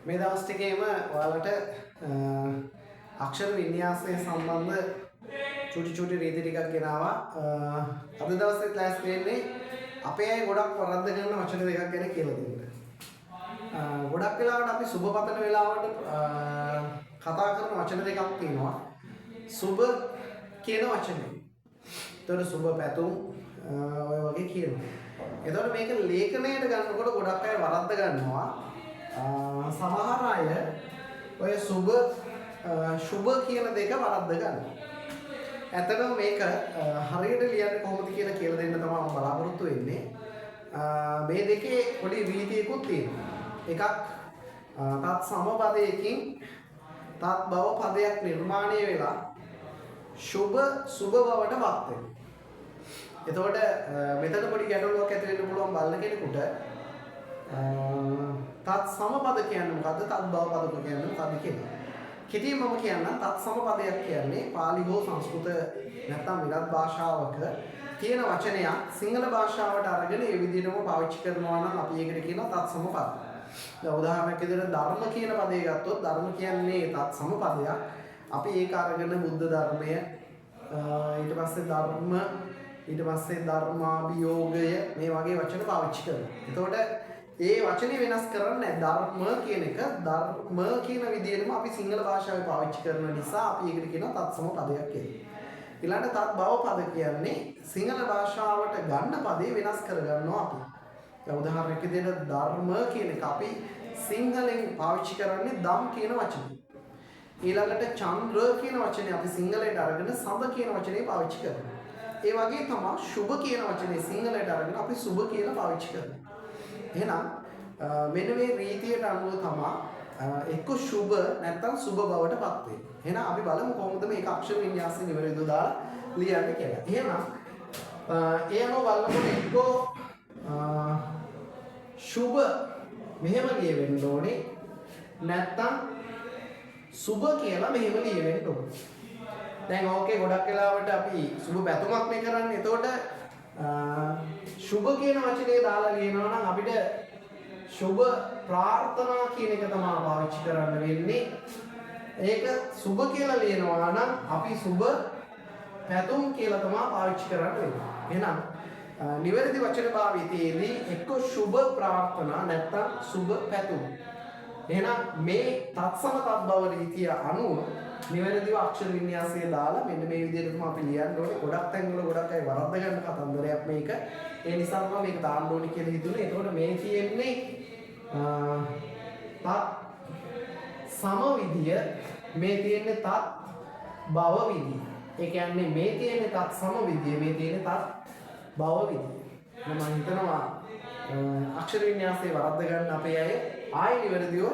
මේ දවස් ටිකේම ඔයාලට අක්ෂර වින්‍යාසය සම්බන්ධ චුටි චුටි රීති ටිකක් ගෙනාවා. අද දවසේ ක්ලාස් වෙන්නේ අපේ අය ගොඩක් වරද්ද කරන වචන දෙකක් ගැන කියලා දෙන්න. ගොඩක් වෙලාවට අපි සුබ පතන වෙලාවට කතා කරන වචන දෙකක් තියෙනවා. සුබ කියන වචනේ. එතකොට සුබ පැතුම් ඔය වගේ කියනවා. එතකොට මේක ලේඛනයට ගන්නකොට ගොඩක් අය වරද්ද ගන්නවා. සමහර අය ඔය සුබ ශුභ කියන දෙක වරද්ද ගන්නවා. ඇත්තටම මේක හරියට ලියන්නේ කොහොමද කියලා කියලා දෙන්න තමයි මම බලාපොරොත්තු වෙන්නේ. මේ දෙකේ පොඩි රීතියකුත් තියෙනවා. එකක් තත් සම පදයකින් තත් භව පදයක් නිර්මාණය වෙලා ශුභ සුභ බවට පත් වෙනවා. එතකොට මෙතන පොඩි ගැටලුවක් ඇති වෙන්න පුළුවන් බලන කෙනෙකුට. තත් සම පද කියන්නේ මොකද්ද, තත් භව පද කියන්නේ මොකද්ද කියලා. කෙටියෙන් මම කියන්නම්. තත් සම පදයක් කියන්නේ පාලි හෝ සංස්කෘත නැත්නම් වෙනත් භාෂාවක තියෙන වචනයක් සිංහල භාෂාවට අරගෙන ඒ විදිහටම පාවිච්චි කරනවා නම් අපි ඒකට කියනවා තත් සම පද. දැන් උදාහරණයක් විදිහට ධර්ම කියන පදේ ගත්තොත් ධර්ම කියන්නේ තත් සම පදයක්. අපි ඒක අරගෙන බුද්ධ ධර්මය, ඊට පස්සේ ධර්ම, ඊට පස්සේ ධර්මාභියෝගය මේ වගේ වචන පාවිච්චි කරනවා. එතකොට ඒ වචනේ වෙනස් කරන්නේ නැහැ. ධර්ම කියන එක ධර්ම කියන විදිහටම අපි සිංහල භාෂාවේ පාවිච්චි කරන නිසා අපි ඒකට කියනවා තත්සම පදයක් කියලා. ඊළඟට තත් භව පද කියන්නේ සිංහල භාෂාවට ගන්න පදේ වෙනස් කරගන්නවා අපි. දැන් උදාහරණයක් විදිහට ධර්ම කියන එක අපි සිංහලෙන් පාවිච්චි කරන්නේ දම් කියන වචනේ. ඊළඟට චන්ද්‍ර කියන වචනේ අපි සිංහලයට අරගෙන සඳ කියන වචනේ පාවිච්චි කරනවා. ඒ වගේ තමයි ශුභ කියන වචනේ සිංහලයට අරගෙන අපි සුභ කියලා පාවිච්චි කරනවා. එහෙනම් මෙන්න මේ රීතියට අනුව තමයි එක්ක ශුභ නැත්නම් සුභ බවට පත් වෙන්නේ. එහෙනම් අපි බලමු කොහොමද මේක අක්ෂර වින්‍යාසය නිවැරදිව දාලා ලියන්නේ කියලා. එහෙනම් ඒ අනුව බලනකොට එක්කෝ ශුභ මෙහෙම ලියවෙන්න ඕනේ, නැත්නම් සුභ කියලා මෙහෙම ලියවෙන්න ඕනේ. දැන් ඕකේ ගොඩක් වෙලාවට අපි සුභ පැතුමක් නේ කරන්නේ. එතකොට ශුභ කියන වචනේ දාලා ලියනවා නම් අපිට ශුභ ප්‍රාර්ථනා කියන එක තමයි පාවිච්චි කරන්න වෙන්නේ. ඒක සුභ කියලා ලියනවා නම් අපි සුභ පැතුම් කියලා තමයි පාවිච්චි කරන්න වෙන්නේ. එහෙනම් නිවැරදි වචන භාවිතයේදී එක්ක ශුභ ප්‍රාර්ථනා නැත්නම් සුභ පැතුම්. එහෙනම් මේ තත්සම තත්භව රීතිය අනුව නිවැරදිව අක්ෂර වින්‍යාසය දාලා මෙන්න මේ විදිහට තමයි අපි ලියන්න ඕනේ. ගොඩක් තැන්වල ගොඩක් අය වරද්ද ගන්න කතන්දරයක් මේක. ඒ නිසා තමයි මේක දාන්න ඕනේ කියලා හිතුනේ. එතකොට මේ තියෙන්නේ තත් සම විදිය, මේ තියෙන්නේ තත් භව විදිය. ඒ කියන්නේ මේ තියෙන්නේ තත් සම විදිය, මේ තියෙන්නේ තත් භව විදිය. මම හිතනවා අක්ෂර වින්‍යාසයේ වරද්ද ගන්න අපේ අය ආයෙ නිවැරදිව